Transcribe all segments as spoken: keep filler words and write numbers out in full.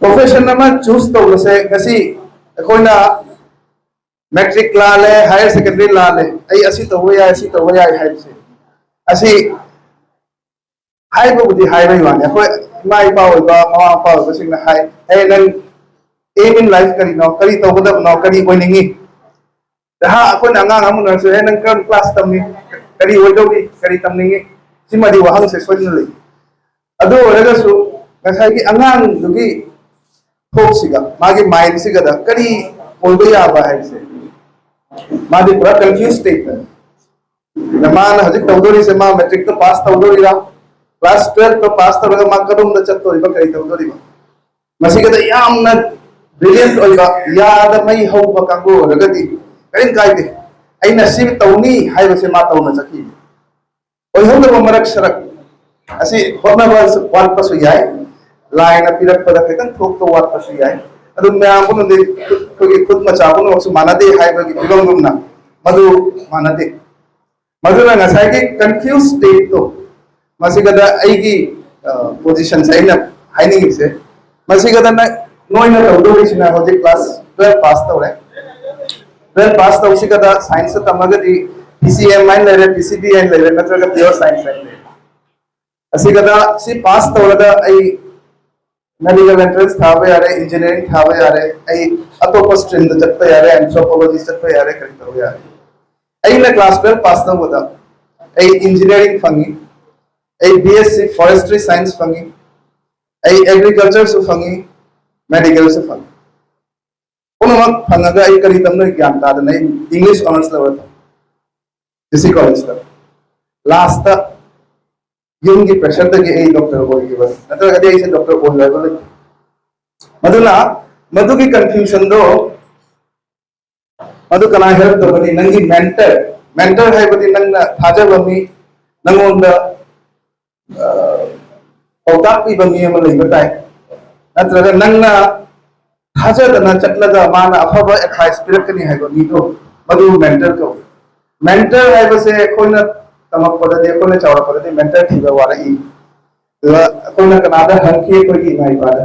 Profession ꯑꯃ ꯆꯨꯁ ꯇꯧꯕꯁꯦ ꯉꯁꯤ ꯑꯩꯈꯣꯏꯅ ꯃꯦꯇ꯭ꯔꯤꯛ ꯂꯥꯜꯂꯦ, ꯍꯥꯌꯔ ꯁꯦꯀꯦꯟꯗꯔꯤ ꯂꯥꯜꯂꯦ, ꯑꯩ ꯑꯁꯤ ꯇꯧꯕ ꯌꯥꯏ, ꯑꯁꯤ ꯇꯧꯕ ꯌꯥꯏ ꯍꯥꯏꯕꯁꯦ, ꯑꯁꯤ ꯍꯥꯏꯕꯕꯨꯗꯤ ꯍꯥꯏꯕꯒꯤ ꯋꯥꯅꯤ꯫ ꯑꯩꯈꯣꯏ ꯏꯃꯥ ꯏꯄꯥ ꯑꯣꯏꯕ, ꯃꯃꯥ ꯃꯄꯥ ꯑꯣꯏꯕꯁꯤꯡꯅ ꯍꯥꯏ, "ꯑꯦ, ꯅꯪ aim in life ꯀꯔꯤꯅꯣ? ꯀꯔꯤ ꯇꯧꯒꯗꯕꯅꯣ? ꯀꯔꯤ ꯑꯣꯏꯅꯤꯡꯉꯤ?" ꯅꯍꯥ ꯑꯩꯈꯣꯏꯅ ꯑꯉꯥꯡ ꯑꯃ ꯎꯅꯔꯁꯨ, "ꯑꯦ, ꯅꯪ ꯀꯔꯝ ꯀ꯭ꯂꯥꯁ ꯇꯝꯃꯤ? ꯀꯔꯤ ꯑꯣꯏꯗꯧꯔꯤ? ꯀꯔꯤ ꯇꯝꯅꯤꯡꯉꯤ?" ꯁꯤꯃꯗꯤ ꯋꯥꯍꯪꯁꯦ ꯁꯣꯏꯗꯅ ꯂꯩ꯫ ꯑꯗꯨ ꯑꯣꯏꯔꯒꯁꯨ ꯉꯁꯥꯏꯒꯤ ꯑꯉꯥꯡꯗꯨꯒꯤ ꯊꯣꯛꯁꯤꯒ ꯃꯥꯒꯤ ꯃꯥꯏꯟꯁꯤꯒꯗ ꯀꯔꯤ ꯑꯣꯏꯕ ꯌꯥꯕ ꯍꯥꯏꯕꯁꯦ, ꯃꯥꯗꯤ ꯄꯨꯔꯥ ꯀꯟꯐ꯭ꯌꯨꯁ ꯁ꯭ꯇꯦꯠꯇ꯫ ꯃꯥꯅ ꯍꯧꯖꯤꯛ ꯇꯧꯗꯣꯔꯤꯁꯦ, ꯃꯥ ꯃꯦꯇ꯭ꯔꯤꯛꯇ ꯄꯥꯁ ꯇꯧꯗꯣꯔꯤꯔꯥ, ꯀ꯭ꯂꯥꯁ ꯇꯨꯌꯦꯜꯐꯇ ꯄꯥꯁ ꯇꯧꯔꯒ ꯃꯥ ꯀꯗꯣꯝꯗ ꯆꯠꯇꯣꯔꯤꯕ, ꯀꯔꯤ ꯇꯧꯗꯣꯔꯤꯕ? ꯃꯁꯤꯒꯗ ꯌꯥꯝꯅ ꯕ꯭ꯔꯤꯂꯤꯌꯟꯠ ꯑꯣꯏꯕ, ꯌꯥꯗ ꯃꯩ ꯍꯧꯕ ꯀꯥꯡꯕꯨ ꯑꯣꯏꯔꯒꯗꯤ ꯀꯔꯤꯝ ꯀꯥꯏꯗꯦ꯫ ꯑꯩꯅ ꯁꯤ ꯇꯧꯅꯤ ꯍꯥꯏꯕꯁꯦ ꯃꯥ ꯇꯧꯅ ꯆꯠꯈꯤ꯫ ꯑꯣꯏꯍꯧꯗꯕ ꯃꯔꯛ ꯁꯔꯛ ꯑꯁꯤ ꯍꯣꯠꯅꯕ ꯋꯥꯠꯄꯁꯨ ꯌꯥꯏ, ꯂꯥꯏꯅ ꯄꯤꯔꯛꯄꯗ ꯈꯤꯇꯪ ꯊꯣꯛꯄ ꯋꯥꯠꯄꯁꯨ ꯌꯥꯏ꯫ ꯑꯗꯨ ꯃꯌꯥꯝ ꯄꯨꯝꯅꯃꯛꯇꯤ ꯑꯩꯈꯣꯏꯒꯤ ꯈꯨꯠ ꯃꯆꯥ ꯄꯨꯝꯅꯃꯛꯁꯨ ꯃꯥꯟꯅꯗꯦ ꯍꯥꯏꯕꯒꯤ ꯐꯤꯕꯝꯒꯨꯝꯅ ꯃꯗꯨ ꯃꯥꯟꯅꯗꯦ꯫ ꯃꯗꯨꯅ ꯉꯁꯥꯏꯒꯤ ꯀꯟꯐ꯭ꯌꯨꯁ ꯁ꯭ꯇꯦꯠꯇꯣ, ꯃꯁꯤꯒꯗ ꯑꯩꯒꯤ ꯄꯣꯖꯤꯁꯟꯁꯦ ꯑꯩꯅ ꯍꯥꯏꯅꯤꯡꯉꯤꯁꯦ, ꯃꯁꯤꯒꯗ ꯅ-, ꯅꯣꯏꯅ ꯇꯧꯗꯧꯔꯤꯁꯤꯅ ꯍꯧꯖꯤꯛ ꯀ꯭ꯂꯥꯁ ꯇꯨꯌꯦꯜꯐ ꯄꯥꯁ ꯇꯧꯔꯦ꯫ ꯇꯨꯌꯦꯜꯐ ꯄꯥꯁ ꯇꯧꯁꯤꯒꯗ ꯁꯥꯏꯟꯁꯇ ꯇꯝꯃꯒꯗꯤ ꯄꯤ ꯁꯤ ꯑꯦꯝ ꯍꯥꯏꯅ ꯂꯩꯔꯦ, ꯄꯤ ꯁꯤ ꯕꯤ ꯍꯥꯏꯅ ꯂꯩꯔꯦ, ꯅꯠꯇ꯭ꯔꯒ ꯄ꯭ꯌꯣꯔ ꯁꯥꯏꯟꯁ ꯍꯥꯏꯅ ꯂꯩꯔꯦ꯫ ꯑꯁꯤꯒꯗ ꯁꯤ ꯄꯥꯁ ꯇꯧꯔꯒ ꯑꯩ ꯃꯦꯗꯤꯀꯦꯜ ꯑꯦꯟꯇ꯭ꯔꯦꯟꯁ ꯊꯥꯕ ꯌꯥꯔꯦ, ꯏꯟꯖꯤꯅꯤꯌꯥꯔꯤꯡ ꯊꯥꯕ ꯌꯥꯔꯦ, ꯑꯩ ꯑꯇꯣꯞꯄ ꯁ꯭ꯇ꯭ꯔꯤꯝꯗ ꯆꯠꯄ ꯌꯥꯔꯦ, ꯑꯦꯟꯊ꯭ꯔꯣꯄꯣꯂꯣꯖꯤ ꯆꯠꯄ ꯌꯥꯔꯦ, ꯀꯔꯤ ꯇꯧꯕ ꯌꯥꯔꯦ꯫ ꯑꯩꯅ ꯀ꯭ꯂꯥꯁ ꯇꯨꯌꯦꯜꯐ ꯄꯥꯁ ꯇꯧꯕꯗ ꯑꯩ ꯏꯟꯖꯤꯅꯤꯌꯥꯔꯤꯡ ꯐꯪꯉꯤ, ꯑꯩ B S C forestry science ꯐꯪꯉꯤ, ꯑꯩ ꯑꯦꯒ꯭ꯔꯤꯀꯜꯆꯔꯁꯨ ꯐꯪꯉꯤ, ꯃꯦꯗꯤꯀꯦꯜꯁꯨ ꯐꯪꯉꯤ꯫ ꯄꯨꯝꯅꯃꯛ ꯐꯪꯉꯒ ꯑꯩ ꯀꯔꯤ ꯇꯝꯗꯣꯏ ꯒ꯭ꯌꯥꯟ ꯇꯥꯗꯅ ꯑꯩ ꯏꯪꯂꯤꯁ ꯑꯣꯅꯔꯁ ꯂꯧꯔ ꯇꯝꯃꯤ ꯖꯤ ꯁꯤ ꯀꯣꯂꯦꯖꯇ꯫ ꯂꯥꯁꯇ ꯌꯨꯝꯒꯤ ꯄ꯭ꯔꯦꯁꯔꯗꯒꯤ ꯑꯩ ꯗꯣꯛꯇꯔ ꯑꯣꯏꯈꯤꯕꯅꯤ, ꯅꯠꯇ꯭ꯔꯒꯗꯤ ꯑꯩꯁꯦ ꯗꯣꯛꯇꯔ ꯑꯣꯏꯔꯣꯏꯕ ꯂꯩꯇꯦ꯫ ꯃꯗꯨꯅ ꯃꯗꯨꯒꯤ ꯀꯟꯐ꯭ꯌꯨꯖꯟꯗꯣ ꯃꯗꯨ ꯀꯅꯥ ꯍꯦꯜꯞ ꯇꯧꯒꯅꯤ? ꯅꯪꯒꯤ ꯃꯦꯟꯇꯔ꯫ ꯃꯦꯟꯇꯔ ꯍꯥꯏꯕꯗꯤ ꯅꯪꯅ ꯊꯥꯖꯕ ꯃꯤ, ꯅꯪꯉꯣꯟꯗ ꯑ, ꯄꯥꯎꯇꯥꯛ ꯄꯤꯕ ꯃꯤ ꯑꯃ ꯂꯩꯕ ꯇꯥꯏ꯫ ꯅꯠꯇ꯭ꯔꯒ ꯅꯪꯅ ꯊꯥꯖꯗꯅ ꯆꯠꯂꯒ ꯃꯥꯅ ꯑꯐꯕ ꯑꯦꯗꯚꯥꯏꯁ ꯄꯤꯔꯛꯀꯅꯤ ꯍꯥꯏꯕ ꯃꯤꯗꯣ, ꯃꯗꯨ ꯃꯦꯟꯇꯔ ꯀꯧꯏ꯫ ꯃꯦꯟꯇꯔ ꯍꯥꯏꯕꯁꯦ ꯑꯩꯈꯣꯏꯅ ꯇꯝꯃꯛꯄꯗꯗꯤ, ꯑꯩꯈꯣꯏꯅ ꯆꯥꯎꯔꯛꯄꯗꯗꯤ ꯃꯦꯟꯇꯔ ꯊꯤꯕ ꯋꯥꯔꯛꯏ꯫ ꯑꯗꯨꯒ ꯑꯩꯈꯣꯏꯅ ꯀꯅꯥꯗ ꯍꯪꯈꯤ? ꯑꯩꯈꯣꯏꯒꯤ ꯏꯃꯥ ꯏꯄꯥꯗ꯫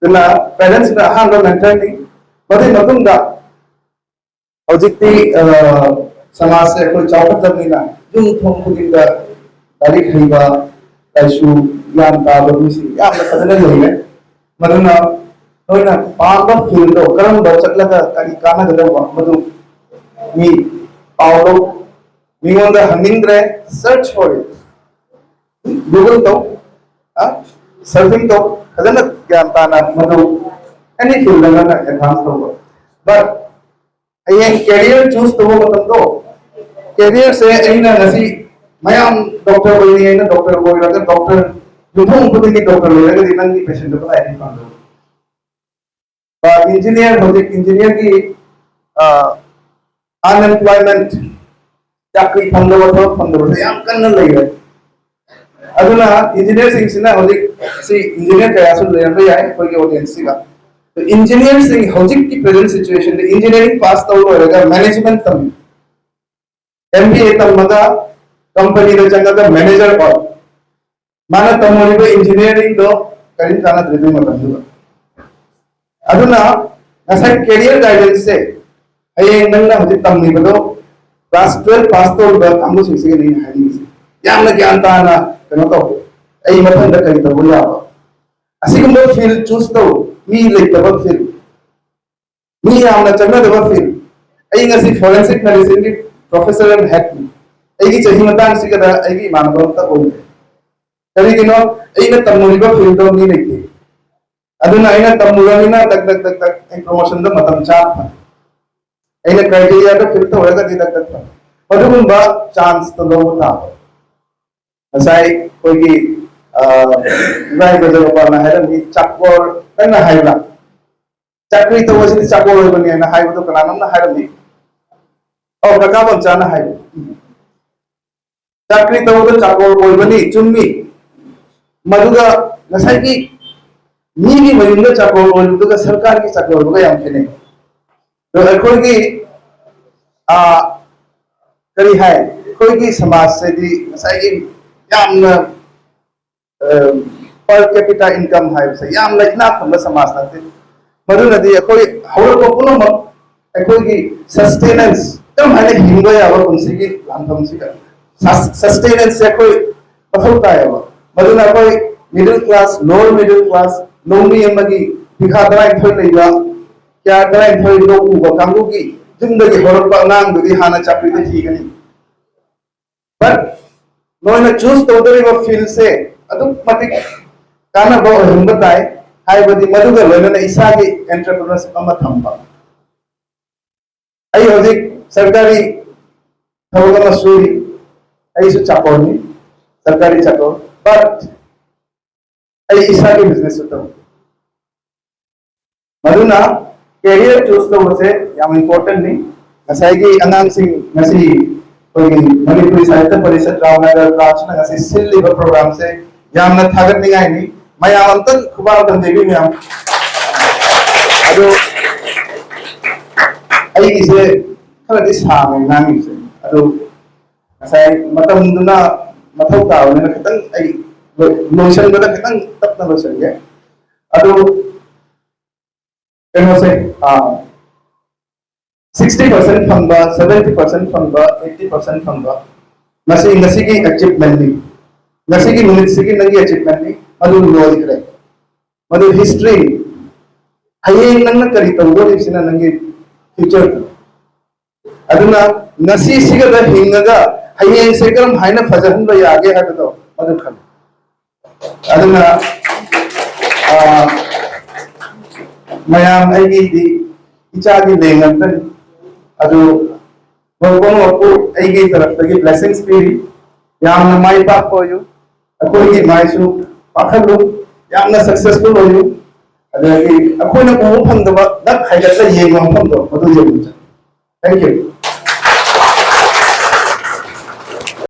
ꯑꯗꯨꯅ ꯄꯦꯔꯦꯟꯁꯅ ꯑꯍꯥꯟꯕ ꯃꯦꯟꯇꯔꯅꯤ꯫ ꯃꯗꯨꯒꯤ ꯃꯇꯨꯡꯗ ꯍꯧꯖꯤꯛꯇꯤ ꯑ, ꯁꯃꯥꯖꯁꯦ ꯑꯩꯈꯣꯏ ꯆꯥꯎꯈꯠꯂꯕꯅꯤꯅ ꯌꯨꯝ ꯊꯣꯡ ꯈꯨꯗꯤꯡꯗ ꯂꯥꯏꯔꯤꯛ ꯍꯩꯕ, ꯂꯥꯏꯁꯨ ꯒ꯭ꯌꯥꯟ ꯇꯥꯕ ꯃꯤꯁꯤꯡ ꯌꯥꯝꯅ ꯐꯖꯅ ꯂꯩꯔꯦ꯫ ꯃꯗꯨꯅ ꯅꯣꯏꯅ ꯄꯥꯝꯕ ꯐꯤꯜꯗꯣ ꯀꯔꯝꯕ ꯆꯠꯂꯒ ꯀꯔꯤ ꯀꯥꯟꯅꯒꯗꯧꯕ, ꯃꯗꯨ ꯃꯤ ꯄꯥꯎ ꯂꯧ, ꯃꯤꯉꯣꯟꯗ ꯍꯪꯅꯤꯡꯗ꯭ꯔꯦ꯫ Search for it, Google ꯇꯧ, ꯁꯔꯐꯤꯡ ꯇꯧ, ꯐꯖꯅ ꯒ꯭ꯌꯥꯟ ꯇꯥꯅ ꯃꯗꯨ ꯑꯦꯅꯤ ꯐꯤꯜꯗ ꯅꯪꯅ ꯑꯦꯗꯚꯥꯟꯁ ꯇꯧꯕ꯫ ꯕꯠ ꯍꯌꯦꯡ ꯀꯦꯔꯤꯌꯔ ꯆꯨꯁ ꯇꯧꯕ ꯃꯇꯝꯗꯣ, ꯀꯦꯔꯤꯌꯔꯁꯦ ꯑꯩꯅ ꯉꯁꯤ ꯃꯌꯥꯝ ꯗꯣꯛꯇꯔ ꯑꯣꯏꯅꯤ, ꯑꯩꯅ ꯗꯣꯛꯇꯔ ꯑꯣꯏꯔꯒ ꯗꯣꯛꯇꯔ ꯌꯨꯝꯊꯣꯡ ꯈꯨꯗꯤꯡꯒꯤ ꯗꯣꯛꯇꯔ ꯑꯣꯏꯔꯒꯗꯤ ꯅꯪꯒꯤ ꯄꯦꯁꯦꯟꯗꯣ ꯀꯗꯥꯏꯗꯒꯤ ꯐꯪꯗꯧꯕ? ꯏꯟꯖꯤꯅꯤꯌꯔ, ꯍꯧꯖꯤꯛ ꯏꯟꯖꯤꯅꯤꯌꯔꯒꯤ ꯑꯟꯑꯦꯝꯄ꯭ꯂꯣꯏꯃꯦꯟꯠ, ꯆꯥꯀ꯭ꯔꯤ ꯐꯪꯗꯕ, ꯊꯕꯛ ꯐꯪꯗꯕꯁꯦ ꯌꯥꯝ ꯀꯟꯅ ꯂꯩꯔꯦ꯫ ꯑꯗꯨꯅ ꯏꯟꯖꯤꯅꯤꯌꯔꯁꯤꯡꯁꯤꯅ ꯍꯧꯖꯤꯛ ꯁꯤ ꯏꯟꯖꯤꯅꯤꯌꯔ ꯀꯌꯥꯁꯨ ꯂꯩꯔꯝꯕ ꯌꯥꯏ ꯑꯩꯈꯣꯏꯒꯤ ꯑꯣꯗꯤꯌꯦꯟꯁꯁꯤꯒ꯫ ꯏꯟꯖꯤꯅꯤꯌꯔꯁꯤꯡ ꯍꯧꯖꯤꯛꯀꯤ ꯄ꯭ꯔꯦꯖꯦꯟ ꯁꯤꯆꯨꯋꯦꯁꯟꯗ ꯏꯟꯖꯤꯅꯤꯌꯔꯤꯡ ꯄꯥꯁ ꯇꯧ ꯂꯣꯏꯔꯒ ꯃꯦꯅꯦꯖꯃꯦꯟꯠ ꯇꯝꯃꯤ, ꯑꯦꯝ ꯕꯤ ꯑꯦ ꯇꯝꯃꯒ ꯀꯝꯄꯅꯤꯗ ꯆꯪꯉꯒ ꯃꯦꯅꯦꯖꯔ ꯑꯣꯏ꯫ ꯃꯥꯅ ꯇꯝꯃꯨꯔꯤꯕ ꯏꯟꯖꯤꯅꯤꯌꯔꯤꯡꯗꯣ ꯀꯔꯤꯝ ꯀꯥꯟꯅꯗ꯭ꯔꯦ ꯑꯗꯨꯒꯤ ꯃꯇꯝꯗꯨꯗ꯫ ꯑꯗꯨꯅ ꯉꯁꯥꯏ ꯀꯦꯔꯤꯌꯔ ꯒꯥꯏꯗꯦꯟꯁꯁꯦ ꯍꯌꯦꯡ ꯅꯪꯅ ꯍꯧꯖꯤꯛ ꯇꯝꯂꯤꯕꯗꯣ ꯀ꯭ꯂꯥꯁ ꯇꯨꯋꯦꯜꯐ ꯄꯥꯁ ꯇꯧꯔꯤꯕ ꯀꯥꯡꯕꯨꯁꯤꯡꯁꯤꯒꯤꯅꯤ ꯑꯩꯅ ꯍꯥꯏꯅꯤꯡꯉꯤꯁꯦ꯫ ꯌꯥꯝꯅ ꯒ꯭ꯌꯥꯟ ꯇꯥꯅ ꯀꯩꯅꯣ ꯇꯧ, ꯑꯩ ꯃꯊꯪꯗ ꯀꯔꯤ ꯇꯧꯕ ꯌꯥꯕ, ꯑꯁꯤꯒꯨꯝꯕ ꯐꯤꯜꯗ ꯆꯨꯁ ꯇꯧ꯫ ꯃꯤ ꯂꯩꯇꯕ ꯐꯤꯜꯗ, ꯃꯤ ꯌꯥꯝꯅ ꯆꯪꯅꯗꯕ ꯐꯤꯜꯗ꯫ ꯑꯩ ꯉꯁꯤ ꯐꯣꯔꯦꯟꯁꯤꯛ ꯃꯦꯗꯤꯁꯤꯟꯒꯤ ꯄ꯭ꯔꯣꯐꯦꯁꯔ ꯑꯃ ꯍꯦꯠꯅꯤ꯫ ꯑꯩꯒꯤ ꯆꯍꯤ ꯃꯇꯥꯡꯁꯤꯒꯗ ꯑꯩꯒꯤ ꯏꯃꯥꯟꯅꯕ ꯑꯝꯇ ꯑꯣꯏꯗꯦ꯫ ꯀꯔꯤꯒꯤꯅꯣ? ꯑꯩꯅ ꯇꯝꯃꯨꯔꯤꯕ ꯐꯤꯜꯗꯣ ꯃꯤ ꯂꯩꯇꯦ꯫ ꯑꯗꯨꯅ ꯑꯩꯅ ꯇꯝꯃꯨꯔꯕꯅꯤꯅ ꯗꯛ ꯗꯛ ꯗꯛ ꯗꯛ ꯑꯩ ꯄ꯭ꯔꯣꯃꯣꯁꯟꯗ ꯃꯇꯝ ꯆꯥꯅ ꯐꯪꯉꯤ꯫ ꯑꯩꯅ ꯀ꯭ꯔꯥꯏꯇꯦꯔꯤꯌꯥꯗꯣ ꯐꯤꯜ ꯇꯧꯔꯒꯗꯤ ꯗꯛ ꯗꯛ ꯐꯪꯉꯤ꯫ ꯑꯗꯨꯒꯨꯝꯕ ꯆꯥꯟꯁꯇꯣ ꯂꯧꯕ ꯇꯥꯕ꯫ ꯉꯁꯥꯏ ꯑꯩꯈꯣꯏꯒꯤ ꯏꯕꯥꯏ ꯕ꯭ꯔꯖꯒꯣꯄꯥꯜꯅ ꯍꯥꯏꯔꯝꯃꯤ, ꯆꯥꯛꯀꯣꯔ ꯅꯪꯅ ꯍꯥꯏꯕ꯭ꯔꯥ? ꯆꯥꯀ꯭ꯔꯤ ꯇꯧꯕꯁꯤꯗꯤ ꯆꯥꯛꯀꯣꯔ ꯑꯣꯏꯕꯅꯦꯅ ꯍꯥꯏꯕꯗꯣ ꯀꯅꯥꯅꯣꯝꯅ ꯍꯥꯏꯔꯝꯃꯤ꯫ ꯑꯧ, ꯀꯀꯥ ꯄꯝꯆꯥꯅ ꯍꯥꯏꯕ꯫ ꯆꯥꯀ꯭ꯔꯤ ꯇꯧꯕꯗ ꯆꯥꯛꯀꯣꯔ ꯑꯣꯏꯕꯅꯤ, ꯆꯨꯝꯃꯤ꯫ ꯃꯗꯨꯒ ꯉꯁꯥꯏꯒꯤ ꯃꯤꯒꯤ ꯃꯌꯨꯝꯗ ꯆꯥꯛꯀꯣꯔ ꯑꯣꯏꯕꯗꯨꯒ ꯁꯔꯀꯥꯔꯒꯤ ꯆꯥꯛꯀꯣꯔ ꯑꯣꯏꯕꯒ ꯌꯥꯝ ꯈꯦꯠꯅꯩ꯫ ꯑꯗꯣ ꯑꯩꯈꯣꯏꯒꯤ ꯑꯥ, ꯀꯔꯤ ꯍꯥꯏ, ꯑꯩꯈꯣꯏꯒꯤ ꯁꯃꯥꯖꯁꯤꯗꯤ ꯉꯁꯥꯏꯒꯤ ꯌꯥꯝꯅ ꯑ, per capita income ꯍꯥꯏꯕꯁꯦ ꯌꯥꯝꯅ ꯏꯅꯥꯛ ꯈꯨꯟꯕ ꯁꯃꯥꯖ ꯅꯠꯇꯦ꯫ ꯃꯗꯨꯅꯗꯤ ꯑꯩꯈꯣꯏ ꯍꯧꯔꯛꯄ ꯄꯨꯝꯅꯃꯛ ꯑꯩꯈꯣꯏꯒꯤ sustenance, ꯀꯔꯝ ꯍꯥꯏꯅ ꯍꯤꯡꯕ ꯌꯥꯕ ꯄꯨꯟꯁꯤꯒꯤ ꯂꯥꯟꯐꯝꯁꯤꯗ sustenance ꯁꯦ ꯑꯩꯈꯣꯏ ꯃꯊꯧ ꯇꯥꯏꯌꯦꯕ꯫ ꯃꯗꯨꯅ ꯑꯩꯈꯣꯏ middle class, lower middle class, ꯂꯧꯃꯤ ꯑꯃꯒꯤ ꯕꯤꯘꯥ ꯇꯔꯥꯅꯤꯊꯣꯏ ꯂꯩꯕ, ꯀꯌꯥ ꯇꯔꯥꯅꯤꯊꯣꯏ ꯂꯧ ꯎꯕ ꯀꯥꯡꯕꯨꯒꯤ ꯌꯨꯝꯗꯒꯤ ꯍꯧꯔꯛꯄ ꯑꯉꯥꯡꯗꯨꯗꯤ ꯍꯥꯟꯅ ꯆꯥꯀ꯭ꯔꯤꯗ ꯊꯤꯒꯅꯤ꯫ But ꯅꯣꯏꯅ choose ꯇꯧꯗꯧꯔꯤꯕ field ꯁꯦ ꯑꯗꯨꯛ ꯃꯇꯤꯛ ꯀꯥꯟꯅꯕ ꯑꯣꯏꯍꯟꯕ ꯇꯥꯏ, ꯍꯥꯏꯕꯗꯤ ꯃꯗꯨꯒ ꯂꯣꯏꯅꯅ ꯏꯁꯥꯒꯤ entrepreneurship ꯑꯃ ꯊꯝꯕ꯫ ꯑꯩ ꯍꯧꯖꯤꯛ ꯁꯔꯀꯥꯔꯤ ꯊꯕꯛ ꯑꯃ ꯁꯨꯔꯤ, ꯑꯩꯁꯨ ꯆꯥꯀꯣꯔꯅꯤ, ꯁꯔꯀꯥꯔꯤ ꯆꯥꯀꯣꯔ, but ꯑꯩ ꯏꯁꯥꯒꯤ business ꯁꯨ ꯇꯧꯏ꯫ ꯃꯗꯨꯅ career choose ꯇꯧꯕꯁꯦ ꯌꯥꯝ important ꯅꯤ꯫ ꯉꯁꯥꯏꯒꯤ ꯑꯉꯥꯡꯁꯤꯡ, ꯉꯁꯤ ꯑꯩꯈꯣꯏꯒꯤ ꯃꯅꯤꯄꯨꯔꯤ ꯁꯥꯍꯤꯇ꯭ꯌ ꯄꯔꯤꯁꯠ ꯔꯥꯝꯅꯒꯔ branch ꯅ ꯉꯁꯤ ꯁꯤꯜꯂꯤꯕ program ꯁꯦ ꯌꯥꯝꯅ ꯊꯥꯒꯠꯅꯤꯡꯉꯥꯏꯅꯤ꯫ ꯃꯌꯥꯝ ꯑꯝꯇꯪ ꯈꯨꯕꯥꯛ ꯑꯝꯇꯪ ꯊꯥꯕꯤꯕꯤꯌꯨ ꯃꯌꯥꯝ꯫ ꯑꯗꯨ ꯑꯩꯒꯤꯁꯦ ꯈꯔꯗꯤ ꯁꯥꯡꯉꯦ ꯉꯥꯡꯉꯤꯁꯦ꯫ ꯑꯗꯨ ꯉꯁꯥꯏ ꯃꯇꯝꯗꯨꯅ ꯃꯊꯧ ꯇꯥꯕꯅꯤꯅ ꯈꯤꯇꯪ ꯑꯩ ꯂꯣꯏ-, ꯂꯣꯏꯁꯤꯟꯕꯗ ꯈꯤꯇꯪ ꯇꯞꯅ ꯂꯣꯏꯁꯤꯟꯒꯦ꯫ ꯑꯗꯨ ꯀꯩꯅꯣꯁꯦ, ꯑꯥ, sixty percent ꯐꯪꯕ, seventy percent ꯐꯪꯕ, eighty percent ꯐꯪꯕ, ꯉꯁꯤ, ꯉꯁꯤꯒꯤ achievement ꯅꯤ꯫ ꯉꯁꯤꯒꯤ ꯅꯨꯃꯤꯠꯁꯤꯒꯤ ꯅꯪꯒꯤ achievement ꯅꯤ꯫ ꯃꯗꯨ ꯂꯣꯏꯈ꯭ꯔꯦ꯫ ꯃꯗꯨ history ꯅꯤ꯫ ꯍꯌꯦꯡ ꯅꯪꯅ ꯀꯔꯤ ꯇꯧꯗꯣꯔꯤꯕꯁꯤꯅ ꯅꯪꯒꯤ future ꯅꯤ꯫ ꯑꯗꯨꯅ ꯉꯁꯤꯁꯤꯒꯗ ꯍꯤꯡꯉꯒ ꯍꯌꯦꯡꯁꯦ ꯀꯔꯝ ꯍꯥꯏꯅ ꯐꯖꯍꯟꯕ ꯌꯥꯒꯦ ꯍꯥꯏꯕꯗꯣ ꯃꯗꯨ ꯈꯜꯂꯨ꯫ ꯑꯗꯨꯅ, ꯑꯥ, ꯃꯌꯥꯝ ꯑꯩꯒꯤꯗꯤ ꯏꯆꯥꯒꯤ ꯂꯦꯡ ꯉꯥꯛꯇꯅꯤ꯫ ꯑꯗꯨ ꯒꯣꯔꯈꯄꯨꯔ ꯑꯩꯒꯤ ꯇꯔꯐꯇꯒꯤ blessings ꯄꯤꯔꯤ꯫ ꯌꯥꯝꯅ ꯃꯥꯏ ꯄꯥꯛꯄ ꯑꯣꯏꯌꯨ꯫ ꯑꯩꯈꯣꯏꯒꯤ ꯃꯥꯏꯁꯨ ꯄꯥꯛꯍꯜꯂꯨ꯫ ꯌꯥꯝꯅ successful ꯑꯣꯏꯌꯨ꯫ ꯑꯗꯒꯤ ꯑꯩꯈꯣꯏꯅ ꯎꯕ ꯐꯪꯗꯕ ꯅꯛ ꯍꯥꯏꯒꯠꯂ ꯌꯦꯡꯕ ꯃꯐꯝꯗꯣ ꯃꯗꯨ ꯌꯧꯅ ꯆꯠꯂꯨ꯫ Thank you꯫